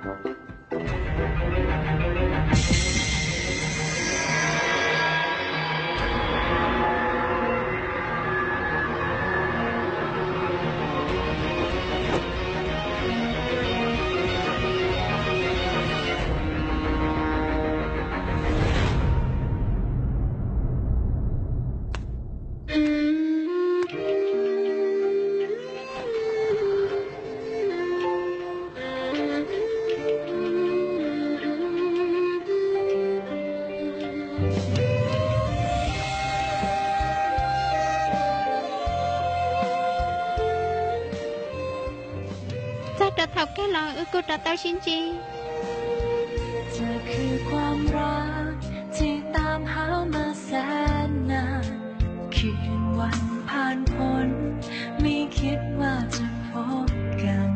Txog rau thaum kawg los wb kuj rov tau sib ntsib. เธอคือความรักที่ตามหามาแสนนาน คืนวันผ่านพ้น ไม่คิดว่าจะพบกัน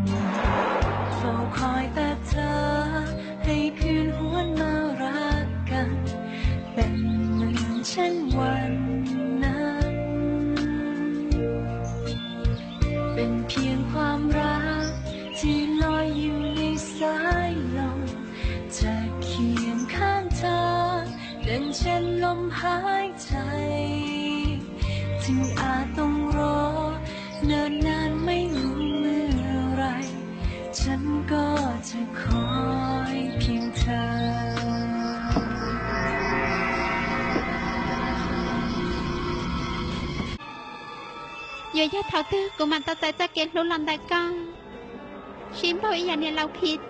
เฝ้าคอยแต่เธอ ให้คืนหวนมารักกัน เป็นเหมือนเช่นวันนั้น เป็นเพียงความรักที่ลอยอยู่ในสายลม จะเคียงข้างเธอ ดังเช่นลมหายใจ ถึงอาจต้องรอ เนิ่นนานไม่รู้เมื่อไร ฉันก็จะคอยเพียงเธอ Yuav yog thaum twg kuv mam tau txais txoj kev hlub los ntawm koj, sib npaug ib yam niag laus phim.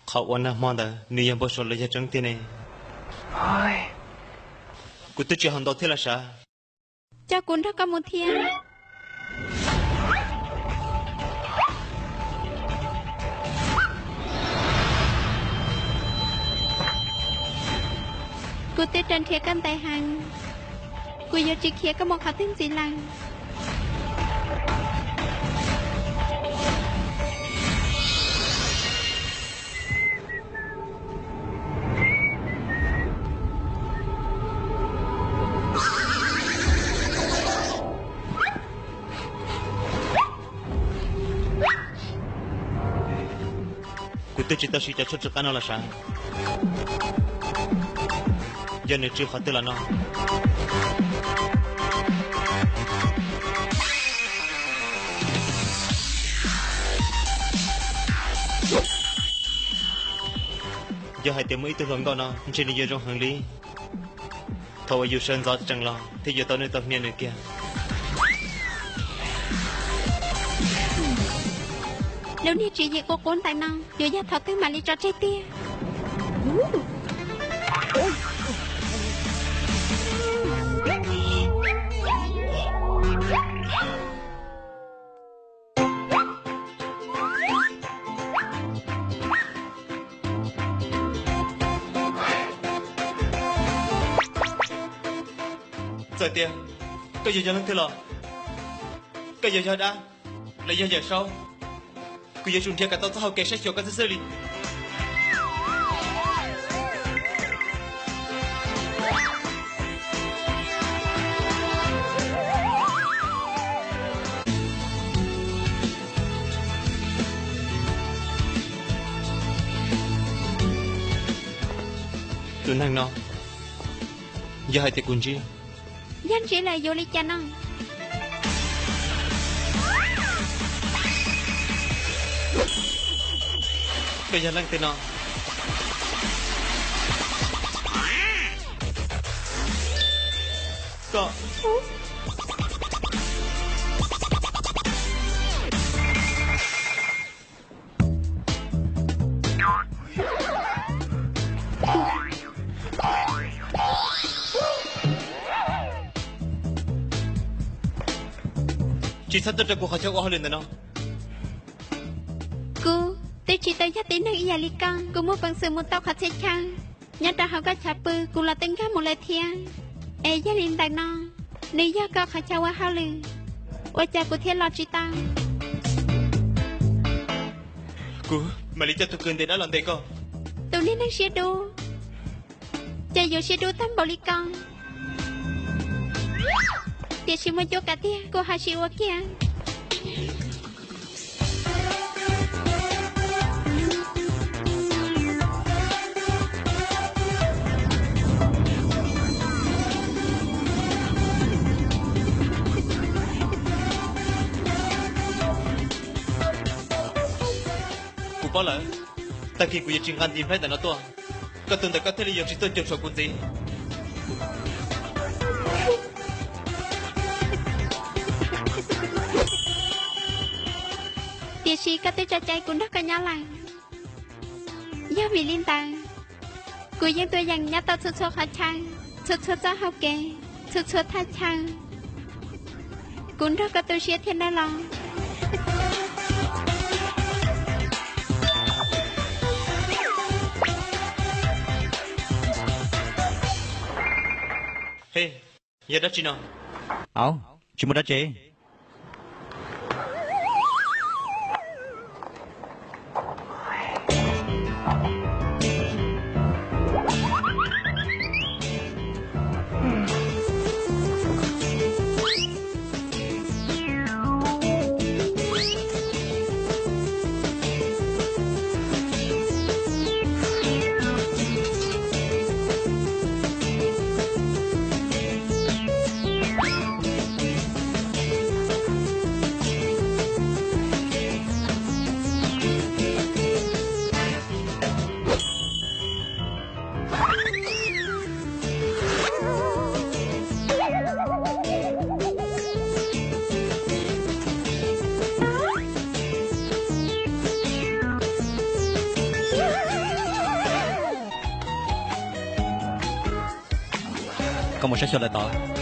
Qhov ua nag hmo ntawd nws yog npau suav los yog tseeb tiag ne? Kuv twb tsis haus ntau thiab los sav. Coj kuv nrog koj mus thiab. Kuv twb raws nrhiav koj ntev heev, kuv yuav tsis khiav koj mus qhov twg ntxiv lawm. Kuv twb tsis tau siv cov tshuaj tsw qab no los sav. Yog nws tsw qhov twg los no, yog hais tias muaj ib tug hluas nkauj no ntshe nws yuav zoo heev li. Thaum uas yus sawv ntxov tsees los thiaj yuav tau nws tau hnia nws kiag. Lub niag tswv yim qub qub ntawm no yuav yog thaum twg mam li tso tseg tiag. Txawm tias koj yuav yog leej twg los, koj yuav yog dab los yog yawm saub, kuv yuav tsum nrhiav kom tau txoj hau kev saib xyuas koj xwb xwb li. Tus neeg no, yog hais tias kuv ntsib, yog ntsib lawm yuav li cas no? Koj yog leej twg no? Koj Tsis txhob tuaj rau kuv qhov chaw ua hauj lwm ntawm no. Kuv twb tsis tau yog tib neeg ib yam li koj, kuv muaj peev xwm mus tau qhov txhia chaw nyob rau hauv koj chav pw, kuv los twb nkag mus lawm thiab. Es yog li ntawm no, nws yog koj qhov chaw ua hauj lwm, ua cas kuv thiaj los tsis tau? Kuv mam li coj tus kws ntes dab los ntes koj. Tus niag neeg siab dub, ces yuav siab dub tag npaum li koj. Tiam sis muaj cuab kav tiag kuv ho sim ua kiag. Kuv paub lawm, tag kis kuv yuav tsis nqa ntiv nplhaib ntawm no tuaj. Koj tus ntawm koj thiaj li yuav tsis tuaj cuag saum kuv ntxiv. Tiam sis koj twb tso cai kuv nrog koj nyob lawm. Yog vim li ntawd, kuv yeej tuaj yeem nyob tau txhua txhua qhov chaw, txhua txhua txoj hau kev, txhua txhua thaj chaw. Kuv nrog koj tu siab thiab nawb los. He, yog dab tsi no? Au, tsis muaj dab tsi. Koj mus saib xyuas lawm tod.